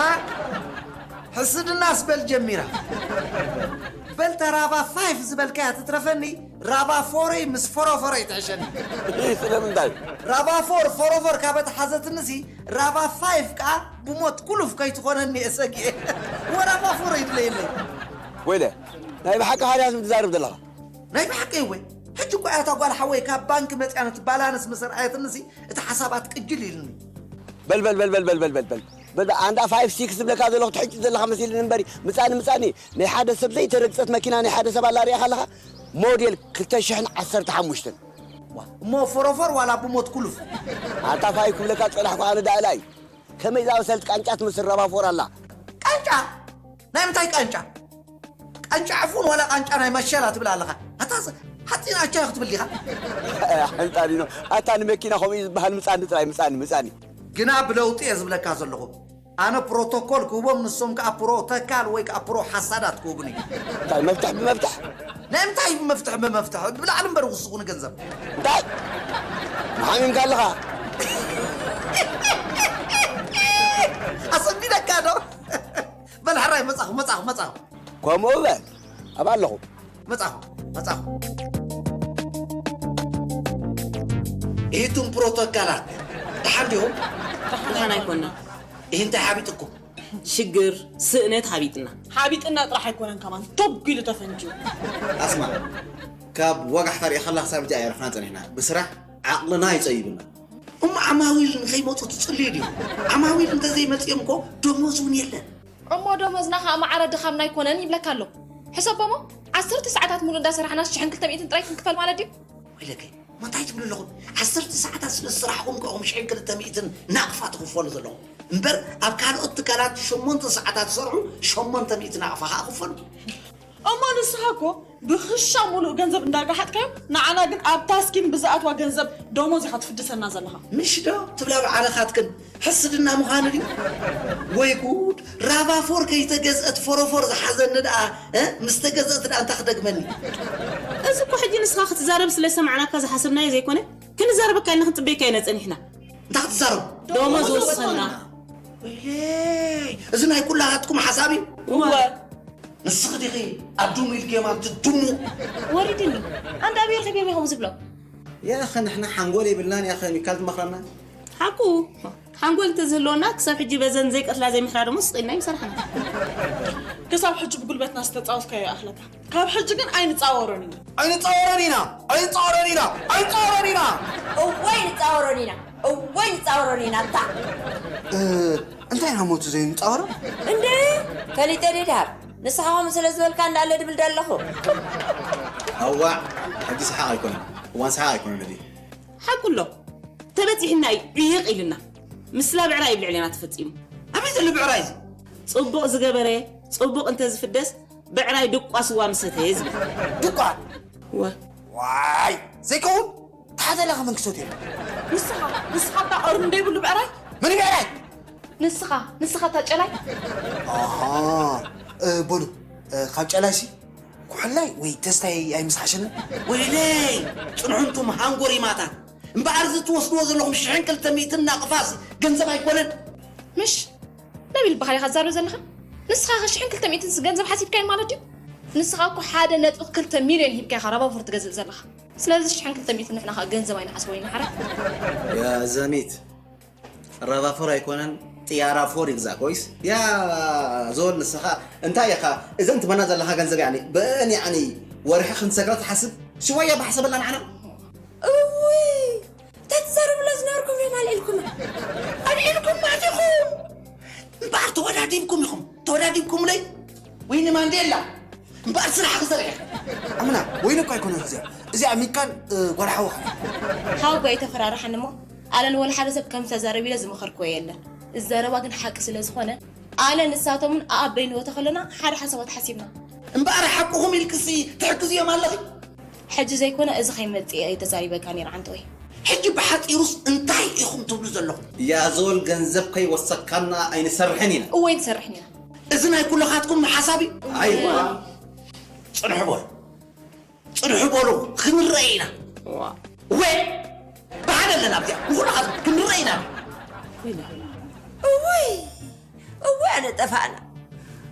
ሕስድናስ በል ጀሚራ። በል እታ ራቫ ፋይፍ ዝበልካያ ትትረፈኒ ራቫ ፎረይ ምስ ፎሮፎረይ ትሕሸኒ። ስለምንታይ? ራቫ ፎር ፎሮፎር ካብ ኣተሓዘትንሲ ራቫ ፋይፍ ከኣ ብሞት ኩሉፍ ከይትኾነኒ እየ ሰጊኤ። ወራቫ ፎረይ ድለየለይ። ወይለ ናይ ብሓቂ ሃርያስ ትዛረብ ዘለኻ? ናይ ብሓቂ እወ ሕጂ እኮ እያ እታ ጓል ሓወይ ካብ ባንክ መፅያ ነቲ ባላንስ ምስ ኣርኣየትንሲ እቲ ሓሳባት ቅጅል ኢልኒ። በል በል በል በል በል በል በል በል በል ኣንዳ ፋይፍ ሲክስ ዝብለካ ዘለኹ ትሕጭ ዘለኻ መሲልኒ እምበሪ ምጻኒ ምጻኒ ናይ ሓደ ሰብ ዘይተረግጸት መኪና ናይ ሓደ ሰብ ኣላ ሪኣኻ ኣለኻ ሞዴል ክልተ ሽሕን ዓሰርተ ሓሙሽተን እሞ ፎሮፎር ዋላ ብሞት ኩሉፍ ኣንታ ፋይ ክብለካ ጸናሕኩ ኣነ ዳእላ እዩ ከመይ ዝኣመሰለት ቃንጫ ትመስል ረባፎር ኣላ ቃንጫ ናይ ምንታይ ቃንጫ ቃንጫ ዕፉን ዋላ ቃንጫ ናይ መሸላ ትብል ኣለኻ ኣታ ሓፂን ኣቻ ክትብል ዲኻ ሕንጣሊኖ ኣታ ንመኪና ከምኡ እዩ ዝበሃል ምፃኒ ጥራይ ምፃኒ ምፃኒ ግና ብለውጢ እየ ዝብለካ ዘለኹ ኣነ ፕሮቶኮል ክህቦም ንሶም ከዓ ፕሮተካል ወይ ከዓ ፕሮ ሓሳዳት ክህቡኒ እንታይ መፍትሕ ብመፍትሕ ናይ ምንታይ መፍትሕ ብመፍትሕ ብላዕሊ እምበር ውስኹ ንገንዘብ እንታይ መሓሚምካ ኣለኻ ኣሰቢደካ ዶ በል ሕራይ መጻኹ መጻኹ መጻኹ ከምኡ በል ኣብ ኣለኹ መጻኹ መጻኹ ኢቱም ፕሮቶካላት ደሓን ዲኹም ደሓን ኣይኮና ይህ እንታይ ሓቢጥኩም ሽግር ስእነት ሓቢጥና ሓቢጥና ጥራሕ ኣይኮነን ከማን ተጒሉ ተፈንጅዩ ኣስማ ካብ ወጋሕታ ሪእኻ ከላ ክሳብ ሕጂ ኣየረፍና ጸኒሕና ብስራሕ ዓቕልና ይጸይብና እሞ ዓማዊል ንኸይመፁ ትፅልዩ ድዩ? ዓማዊል እንተዘይመፅኦም እኮ ደሞዝ እውን የለን። እሞ ደሞዝና ከዓ ማዕረ ድኻምና ኣይኮነን ይብለካ ኣሎ። ሕሰቦሞ፣ ዓሰርተ ሰዓታት ሙሉእ እንዳሰራሕና ሽሕን ክልተ ሚእትን ጥራይ ክንክፈል ማለት ድዩ? ወይለከይ፣ እንታይ ትብሉ ኣለኹም? ዓሰርተ ሰዓታት ስለ ዝሰራሕኹም ከኹም ሽሕን ክልተ ሚእትን ናቕፋ ትኽፈሉ ዘለኹም። እምበር ኣብ ካልኦት ትካላት ሸሞንተ ሰዓታት ዝሰርሑ ሸሞንተ ሚእቲ ናቕፋ ከዓ ክፈሉ። እሞ ንስኻ እኮ ብኽሻ ሙሉእ ገንዘብ እንዳጋሓጥካዮም፣ ንዓና ግን ኣብ ታስኪን ብዝኣትዋ ገንዘብ ደሞዝ ኢኻ ትፍድሰና ዘለኻ። ምሽ ዶ ትብላ ብዓረኻትክን ሕስድና ምዃኑ ድዩ? ወይ ጉድ! ራቫፎር ከይተገዝአት ፎሮፎር ዝሓዘኒ ደኣ፣ እ? ምስ ተገዝአት ደኣ እንታይ ክደግመኒ? እዚ እኮ ሕጂ ንስኻ ክትዛረብ ስለ ዝሰማዕናካ ዝሓሰብናዮ ዘይኮነ፣ ክንዛረበካ ኢልና ክንጽበየካ ኢና ጸኒሕና። እንታይ ክትዛረብ? ደሞዝ ወሰኽና። ወይለይ! እዚ ናይ ኩላኻትኩም ሓሳብ እዩ? እወ። ንስኺ ዲኺ ኣብ ድሙ ኢልክዮም ኣብቲ ድሙ? ወሪድኒ። ኣንዳ ኣበይ ረኺብዮም ኢኹም ዝብሎም? ያኸ ንሕና ሓንጎል የብልናን ያኸ ሚካል ትመኽረና? ሓቁ። ሓንጎል እንተዝህልወና ክሳብ ሕጂ በዘን ዘይቀትላ ዘይምሕራ ደሞ ስቕ ኢልና ኣይምሰርሓና። ክሳብ ሕጂ ብጉልበትና ዝተጻወትካዮ ይኣኽለካ። ካብ ሕጂ ግን ኣይንጻወሮን ኢና። ኣይንጻወሮን ኢና! ኣይንጻወሮን ኢና! ኣይንጻወሮን ኢና! እወ ኣይንጻወሮን ኢና! እወ ኣይንጻወሮን ኢና! እታ እ፣ እንታይ ኢና ሞቱ ዘይንጻወሮ? እንደ ፈሊጠ ድየ ድሃር? ንስኻ ከምኡ ስለ ዝበልካ እንዳለ ድብል ዶ ኣለኹ? ኣዋዕ፣ ሕጂ ሰሓቕ ኣይኮነን። እዋን ሰሓቕ ኣይኮነን እዚ። ሓቁ ኣሎ። ተበጺሕና እዩ ዕይቕ ኢልና። ምስላ ብዕራይ ኣብ ልዕሌና ተፈጺሙ። ኣበይ ዘሎ ብዕራይ እዚ? ጽቡቕ ዝገበረ፣ ጽቡቕ እንተዝፍደስ፣ ብዕራይ ድቋ ስዋ ምሰተየ ዝብል። ድቋ? እወ። ዋይ፣ ዘይከውን። ተሓተ ለኸ መን ክሰትዮ? ንስኻ፣ ንስኻ እታ ቀርኒ ዘይብሉ ብዕራይ? መን ብዕራይ? ንስኻ፣ ንስኻ እታ ጨላይ? ኣሃ፣ እ፣ በሉ፣ እ፣ ካብ ጨላይሲ ኩሕላይ ወይ ተስታይ ኣይምስሓሸንን? ወይለይ፣ ጽንሑ እንቱም ሃንጎሪማታት። እምበኣር እዚ ትወስድዎ ዘለኹም ሽሕን ክልተ ሚእትን ናቕፋስ ገንዘብ ኣይኮነን። ምሽ? ነቢል በኻ ኢኻ ትዛረብ ዘለኻ? ንስኻ ኸ ሽሕን ክልተ ሚእትን ገንዘብ ሓሲብካዮ ማለት ድዩ? ንስኻ እኮ ሓደ ነጥቢ ክልተ ሚልዮን ሂብካ ኢኻ ራባፎር ትገዝእ ዘለኻ። ስለዚ ሽሕን ክልተ ሚእትን ንሕና ኸኣ ገንዘብ ኣይንሓስቦ ኢና ሓራይ። ያ ዘሚት፣ ራባፎር ኣይኮነን፣ ጥያራ ፎር ይግዛእ ኮይስ። ያ ዞል ንስኻ እንታይ ኢኻ እዘን ትመና ዘለኻ ገንዘብ ያኒ ብእን ያኒ ወርሒ ክንሰግራ ትሓስብ? ሽወያ ብሓሰበላ ንዓና። እውይ! እንታይ ትዛረብላ ዝነበርኩም ዮም ኣልዒልኩማ። ኣልዒልኩማ ዲኹም? እምበኣር ተወዳዲብኩም ኢኹም። ተወዳዲብኩምለይ? ወይኒ ማንዴላ። እምበኣር ስራሕ ክሰርሕ። ኣምና፣ ወይኒ እኮ ኣይኮነን እዚኣ። እዚኣ ሚካል፣ እ፣ ጓል ሓውኻ። ሓው እኮ ኣይተፈራርሓኒ እሞ፣ ኣነ ንወላ ሓደ ሰብ ከም ተዛረብ ኢለ ዝመኸርክዎ የለን። እዚ ዘረባ ግን ሓቂ ስለ ዝኾነ፣ ኣነ ንሳቶምን ኣኣበይንዎ ተኸለና ሓደ ሓሳባት ሓሲብና። እምበኣር ሓቅኹም ኢልክሲ ትሕግዝዮም ኣለኺ? ሕጂ ዘይኮነ እዚ ከይመጽእ እየ ተዛሪበካ ነይረ ዓንተወይ። ሕጂ ብሓጺሩስ እንታይ ኢኹም ትብሉ ዘለኹም? ያዞል ገንዘብ ከይወሰካና ኣይንሰርሕን ኢና። እወ ኣይንሰርሕን ኢና። እዚ ናይ ኩልኻትኩም ሓሳብ እዩ? ኣይዋ። ጽንሑ በሉ። ጽንሑ በሉ፣ ክንረአ ኢና። ዋ። ወ-፣ ብሓደ ኣለና ኣብዚኣ፣ ንኹልኻትኩም ክንረአ ኢና። እውይ፣ እውይ ኣነ ጠፋእና፣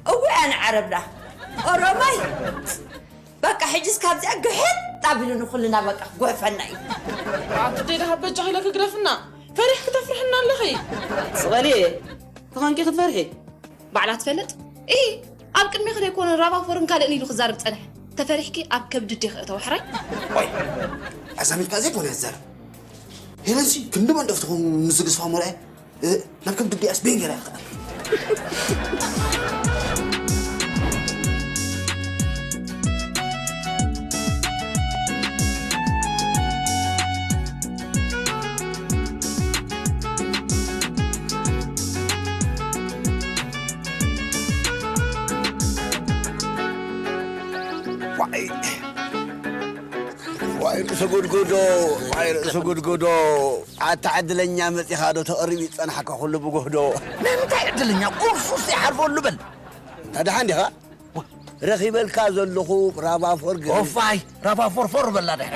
እውይ ኣነ ዓረብና፣ ኦሮማይ። በቃ ሕጅስ ካብዚኣ ግሕጥ ኣቢሉ ንኹልና በቃ ክጉሕፈና እዩ። ኣቲ ደይ ደሃብ በጃ ኢለ ክግደፍና፣ ፈሪሕ ክተፍርሕና ኣለኺ። ስቐሊ፣ ተኾንኪ ክትፈርሒ። ባዕላ ትፈልጥ? እሂ፣ ኣብ ቅድሜኺ ዘይኮነ ራቫፎርን ካልእን ኢሉ ክዛረብ ጸንሐ። ተፈሪሕኪ ኣብ ከብዲ ዲኺ እተው ሕራይ? ቆይ፣ ኣዛሚትካ ዘይኮነ ዝዛረብ። ሄለንሲ ክንዲ መንደፍ ትኸውን ምስ ዝግዝፋ ሞርኣይ፣ እ፣ ናብ ከብዲ ዲኣስ ቤን ገይራ ይኽእል። ዋይ። ዋይ ርእሲ ጉድጉዶ፣ ዋይ ርእሲ ጉድጉዶ። ኣታ ዕድለኛ መጺኻ ዶ ተቐሪቡ ይጸናሕካ ኩሉ ብጉህዶ። ንምንታይ ዕድለኛ? ቁርሱስ ይሓልፈሉ በል። እንታ ደሓን ዲኻ? ረኺበልካ ዘለኹ ራቫፎር ግን። ኦፋይ፣ ራቫፎር ፎር በላ ድሕሪ።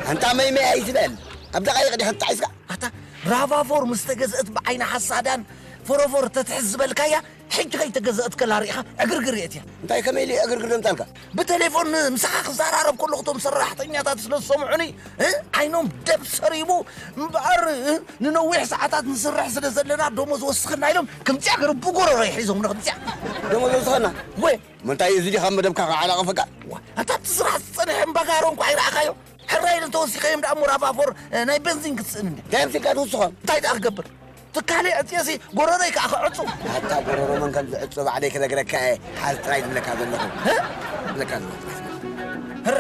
ኣንታ መይ መይ ኣይትበል። ኣብ ደቓይቕ ዲኻ ተጣዒስካ? ኣታ ራቫፎር ምስ ተገዝአት ብዓይኒ ሓሳዳን ፎሮፎር ተትሕዝ ዝበልካያ፣ ሕጂ ከይተገዝአት ከላ ርኢኻ ዕግርግር የእትያ። እንታይ ከመይ ኢሉ ዕግርግር ዘምጻልካ? ብቴሌፎን ምሳኻ ክዘራረብ ከለኹ እቶም ሰራሕተኛታት ስለ ዝሰምዑኒ፣ እ፣ ዓይኖም ደብ ሰሪቡ እምበኣር፣ እ፣ ንነዊሕ ሰዓታት ንስርሕ ስለ ዘለና ደሞዝ ወስኸና ኢሎም ክምጽያ ገይሮም ብጎረሮይ ሒዞምኒ ክምጽያ። ደሞዝ ወስኸና? ወ- እሞ እንታይ እዩ እዚ ዲኻ መደብካ ክዓላቕፈካ? ዋ፣ ኣታ ኣብቲ ስራሕ ዝጸንሐ እምባጋሮ እንኳ ኣይረኣኻዮ? ሕራይ ኢለ እንተወሲኸዮም ደኣ ሞራፋፎር፣ እ፣ ናይ በንዚን ክትስእን እንድያ። እንታይ ኣምሲልካ ትውስኾም? እንታይ ደኣ ክገብር? ትካለይ ዕጽየሲ ጎረሮይ ከኣ ክዕጹ። ኣታ ጎረሮ መን ከም ዝዕጹ ባዕለይ ክነግረካ እየ። ሓዝ ጥራይ ዝብለካ ዘለኹ። እ? ዝብለካ ዘለኹ። ህራ።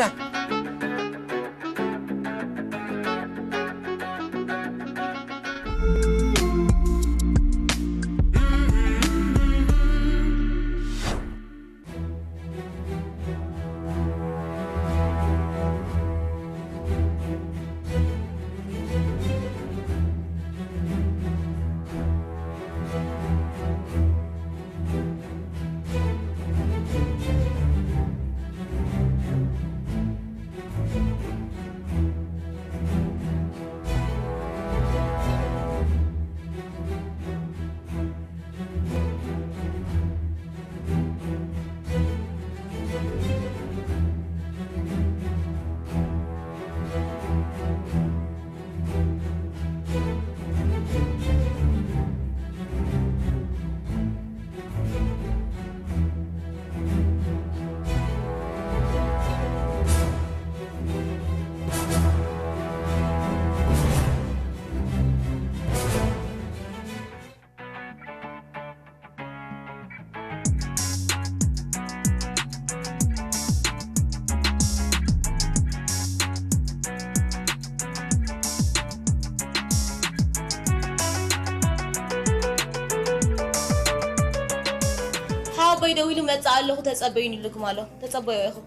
ሓወቦይ ደዊሉ መጽእ ኣለኹ ተጸበዩኒ ኢልኩም ኣሎ። ተጸበዮ ኢኹም።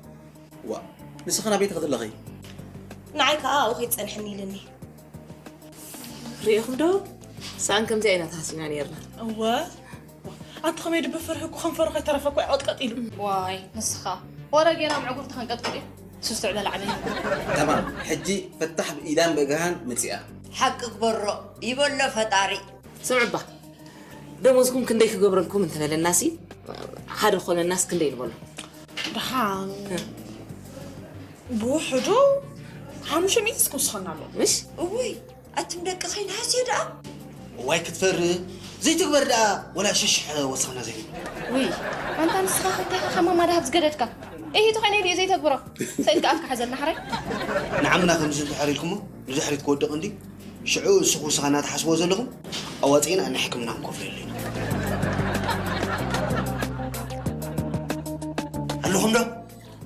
ዋ፣ ንስኺ ናበይ ትኸዲ ኣለኺ? ንዓይ ከኣ ኣብኡ ከይትጸንሕኒ ኢሉኒ። ርኢኹም ዶ? ሰኣን ከምዚኣ ኢና ተሃሲና ነይርና። እወ። ኣንቲ ከመይ ድቢ ፍርሂ እኮ ከንፈሩ ከይተረፈ እኮ ይቐጥቀጥ ኢሉ። ዋይ፣ ንስኻ። ወረ ጌና ምዕጉርቲ ከንቀጥቅጥ እዩ። ሱስ ትዕበል ዓበይ። ተማም፣ ሕጂ ፈታሕ ብኢዳን በግሃን መጺኣ። ሓቂ ግበሮ፣ ይበሎ ፈጣሪ። ስምዕባ፣ ደሞዝኩም ክንደይ ክገብረልኩም እንተበለናሲ፣ ሓደ ኮነናስ ክንደይ ንበሎ? ደሓን። እ። ብውሕዱ ሓሙሽተ ሚእቲ ክውስኸና ኣሎ። ምሽ? እውይ፣ ኣቱም ደቂ ኸይንሃስዮ ደኣ። እዋይ ክትፈሪ፣ ዘይትግበር ደኣ፣ ወላ ሽሽሕ ወሰኽና ዘይብሉ። ውይ፣ ኣንታ ንስኻ ከምታይ ኢኻ ከማማ ደሃብ ዝገደድካ? እሂ ተኾይነ ድየ ዘይተግብሮ? ሰኢልካ ኣፍካ ሓዘልና ሓራይ። ንዓምና ከምዚ እንድሕር ኢልኩሞ፣ ንድሕሪት ክወድቕ እንዲ፣ ሽዑ ንስኹ ወሰኻ እናተሓስብዎ ዘለኹም፣ ኣዋጺእና ናይ ሕክምና ክንከፍለሉ ኢና። ኣለኹም ዶ?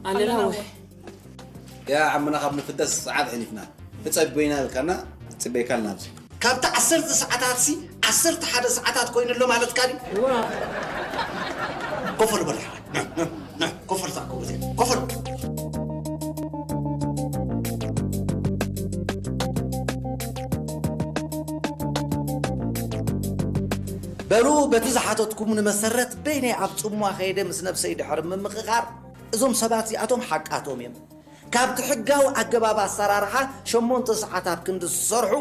ኣለና ወይ። ያ ዓምና ካብ ንፍደስ ሰዓት ኣሕሊፍና። ተጸበዩና ኢልካና፣ ጽበይካ ኣለና ኣብዚ። ካብቲ ዓሰርተ ሰዓታትሲ ዓሰርተ ሓደ ሰዓታት ኮይኑ ኣሎ ማለትካ ድዩ? እዋ። ኮፈሉ በል፣ ንዕ፣ ንዕ፣ ንዕ፣ ኮፈሉ፣ እዛ ኮፈሉ፣ ኮፈሉ። በሉ፣ በቲ ዝሓተትኩምኒ መሰረት፣ በይነይ ኣብ ጽምዋ ከይደ ምስ ነብሰይ ድሕሪ ምምኽኻር፣ እዞም ሰባት እዚኣቶም ሓቃቶም እዮም። ካብቲ ሕጋዊ ኣገባብ ኣሰራርሓ ሸሞንተ ሰዓታት ክንዲ ዝሰርሑ፣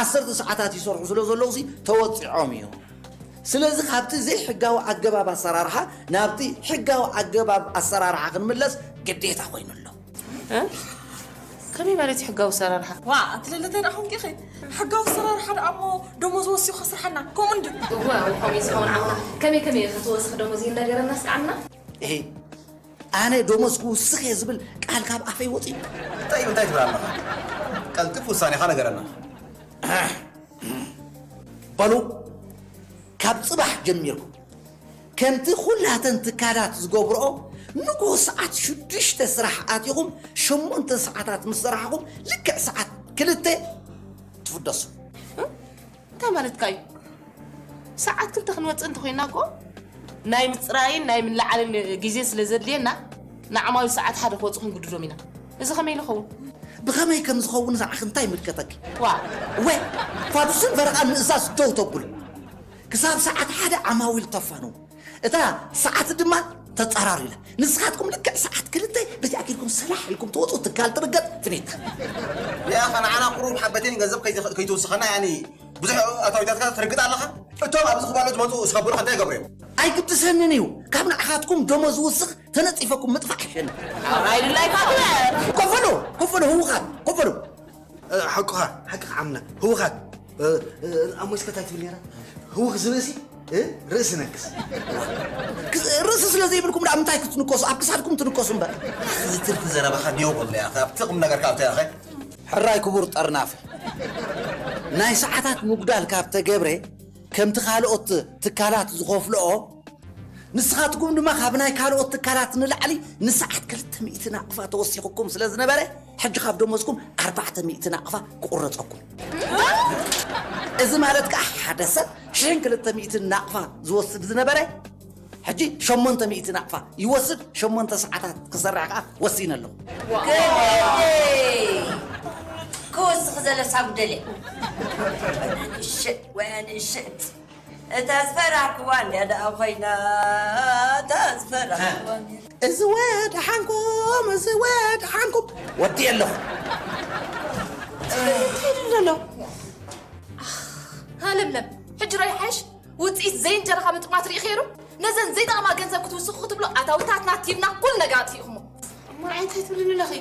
ዓሰርተ ሰዓታት ይሰርሑ ስለ ዘለዉሲ ተወጺዖም እዮም። ስለዚ ካብቲ ዘይሕጋዊ ኣገባብ ኣሰራርሓ ናብቲ ሕጋዊ ኣገባብ ኣሰራርሓ ክንምለስ ግዴታ ኮይኑ ኣሎ። እ? ከመይ ማለት እዩ ሕጋዊ ኣሰራርሓ? ዋ፣ ኣቲ ለለታይ ደኣ ኾንኪ ኢኺ? ሕጋዊ ኣሰራርሓ ደኣ እሞ ደሞዝ ወሲኹ ከስርሓና፣ ከምኡ እንድዩ። እወ፣ ከምኡ እዩ ዝኸውን ዓምና። ከመይ ከመይ እዩ እቲ ወስኽ ደሞዝ ይነገረና እስከ ዓምና? እሄ፣ ኣነ ደሞዝ ክውስኽ እየ ዝብል ቃል ካብ ኣፈይ ወጺኡ። እንታይ እንታይ ትብል ኣለኻ? ቀልጥፍ ውሳኔኻ ነገረና። በሉ፣ ካብ ጽባሕ ጀሚርኩም ከምቲ ኩላተን ትካላት ዝገብርኦ፣ ንግሆ ሰዓት ሽዱሽተ ስራሕ ኣቲኹም፣ ሸሞንተ ሰዓታት ምስ ሰራሕኹም፣ ልክዕ ሰዓት ክልተ ትፍደሱ። እንታይ ማለትካ እዩ? ሰዓት ክልተ ክንወጽእ እንተኾይንና እኮ፣ ናይ ምጽራይን ናይ ምልዓልን ግዜ ስለ ዘድልየና፣ ንዓማዊል ሰዓት ሓደ ክወጹ ክንግድዶም ኢና። እዚ ከመይ ኢሉ ይኸውን? ብኸመይ ከም ዝኸውን ንዓኺ እንታይ ይምልከተኪ? ዋ። ወ-፣ ፋዱስን ፈረቓን ምእዛዝ ደው ተብሉ። ክሳብ ሰዓት ሓደ ዓማዊል ተፋንዉ። እታ ሰዓት ድማ ተጻራሩ ኢላ። ንስኻትኩም ልክዕ ሰዓት ክልተ በዚኣ ጌርኩም ሰላሕ ኢልኩም ትወጹ፣ ትካል ትርገጥ፣ ፍኒት። ያኸ ንዓና ቁሩብ ሓበቴን ገንዘብ ከይት-፣ ከይትውስኸና፣ ያኒ ብዙሕ ኣታዊታትካ ትርግጥ ኣለኻ። እቶም ኣብዚ ክባሎ ዝመጹ ሰብ ብሩኽ እንታይ ይገብሩ እዮም? ኣይግድሰንን እዩ። ካብ ንዓኻትኩም ደሞዝ ዝውስኽ ተነጺፈኩም ምጥፋእ ይሸኒ። ኣይ ድላይካ ትበል። ከፈሉ፣ ከፈሉ፣ ህውኻት፣ ከፈሉ። እ፣ ሓቅኻ፣ ሓቅኻ ዓምና፣ ህውኻት። እ፣ እ፣ ኣብ ሞስኮ እንታይ ትብል ነይራ? ህውኽ ዝበሲ እ? ርእሲ ነክስ። ክስ-፣ ርእሲ ስለ ዘይብልኩም ደኣ ምንታይ ክትንከሱ? ኣብ ክሳድኩም ትንከሱ እምበር። እዚ ትርፊ ዘረባኻ ኔው በሎ ኢኻ። ኣብቲ ቁም ነገር ካብ ተረኸ? ሕራይ ክቡር ጠርናፊ፣ ናይ ሰዓታት ምጉዳል ካብ ተገብረ፣ ከምቲ ካልኦት ትካላት ዝኸፍልኦ፣ ንስኻትኩም ድማ ካብ ናይ ካልኦት ትካላት ንላዕሊ ንሰዓት ክልተ ሚእቲ ናቕፋ ተወሲኹኩም ስለ ዝነበረ፣ ሕጂ ካብ ደሞዝኩም ኣርባዕተ ሚእቲ ናቕፋ ክቑረጸኩም። እዚ ማለት ከኣ ሓደ ሰብ ሽሕን ክልተ ሚእትን ናቕፋ ዝወስድ ዝነበረ፣ ሕጂ ሸሞንተ ሚእቲ ናቕፋ ይወስድ፣ ሸሞንተ ሰዓታት ክሰርሕ ከኣ ወሲነ ኣለኹ። ገለይ! ክወስኽ ዘለሳ ጉደለ። ወይ ኣንሽእ፣ ወይ ኣንሽት። እታ ዝፈራሕክዋ እንድያ ደኣ ኮይና፣ እታ ዝፈራሕክዋ እንድያ። እዚ ወድሓንኩም፣ እዚ ወድሓንኩም። ወዲ ኣለኹ። እንታይ ኢሉ ዘሎ? ኣህ፣ ሃለምለም፣ ሕጂ ዶ ይሓይሽ? ውጽኢት ዘይእንጀራኻ ምጥማት ርኢኺ ሩ? ነዘን ዘይጠቕማ ገንዘብ ክትውስኹ ክትብሉ ኣታዊታትና፣ ቲምና፣ ኩሉ ነገር ኣጥፊእኹሞ። እሞ እንታይ ትብልኒ ኣለኺ?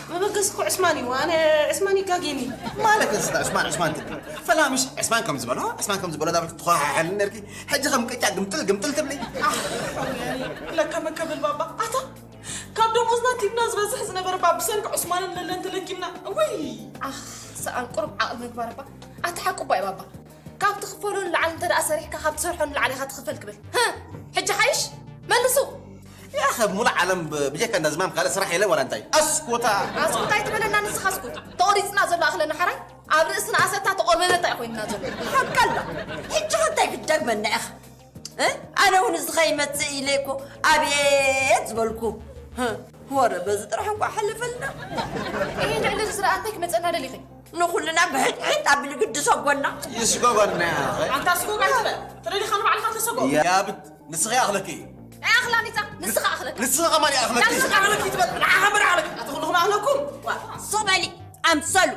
መበገሲ እኮ ዕስማን እዩ። ኣነ ዕስማን ይጋግየኒ። ማለት እንስታ ዕስማን፣ ዕስማን ትብሊ። ፈላምሽ ዕስማን ከም ዝበሎ፣ ዕስማን ከም ዝበሎ ዳብል ክትኾሓሓልን ነርኪ። ሕጂ ከም ቅጫ ግምጥል፣ ግምጥል ትብሊ። ኣህ፣ ለካ መከብል ባባ። ኣታ፣ ካብ ደሞዝና ቲምና ዝበዝሕ ዝነበረ ባ ብሰንኪ ዕስማንን ለለን ተለኪምና። ውይ! ኣህ፣ ሰኣን ቁሩብ ዓቕሊ ምግባር እባ። ኣታ ሓቁ እባ እዩ ባባ። ካብ ትኽፈሎ ንላዕሊ እንተ ደኣ ሰሪሕካ፣ ካብ ትሰርሖ ንላዕሊ ኢኻ ትኽፈል ክብል። ህህ! ሕጂ ሓይሽ? መልሱ! ያኸ ሙሉእ ዓለም ብ-፣ ብጀካ እንዳ ዝማም ካልእ ስራሕ የለን ዋላ እንታይ? ኣስኮታ! ኣስኮታ ኣይትበለና ንስኻ ኣስኮታ። ተቖሪጽና ዘሎ ኣኽለና ሓራይ ኣብ ርእስና ኣሰታ ተቖርመመታ እዩ ኮይንና ዘሎ። ሓቃላ! ሕጂ ኸ እንታይ ክትደግመና ኢኻ? እ? ኣነ እውን እዚ ኸይመጽእ ኢለ እኮ ኣቤት ዝበልኩ። ህ፣ ወረ በዚ ጥራሕ እንኳ ሓለፈልና። ይሄ ልዕሊ እዚ ስርዓት እንታይ ክመጸና ደሊኺ? ንኹልና ብሕጥሕጥ ኣቢሉ ግዲ ሰጎና። ይስጎጎና። ኣንታ ስጎግ ኣይትበል። ተደሊኻ ንባዕልኻ ተሰጎግ። ያብት፣ ንስኺ ኣኽለኪ። ኣይ ኣኽላኒታ፣ ንስኻ ኣኽለካ። ንስኺ ከማን ኣኽለኪ። ንስኻ ኣኽለኪ ትበል። ንዓኻ መን ኣኽለኪ? ኣቲ ኩልኹም ኣኽለኩም። ዋ፣ ሶበሊ፣ ኣምሰሉ።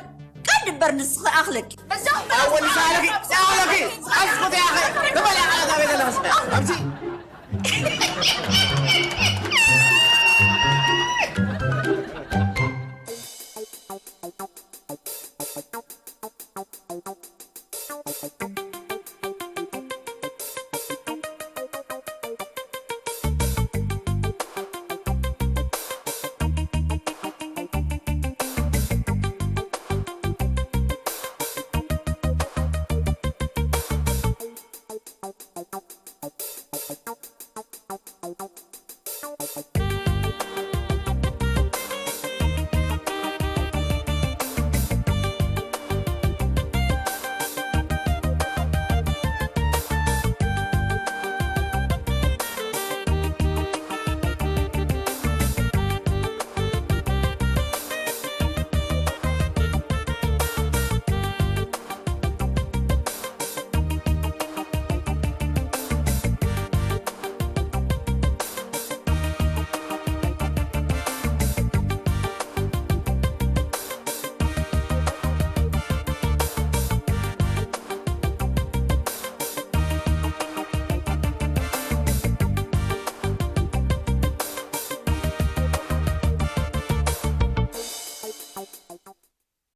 ቀንዲ እምበር ንስኺ ኣኽለኪ። እዛ ኣወ ንስኻ ኣኽለኪ።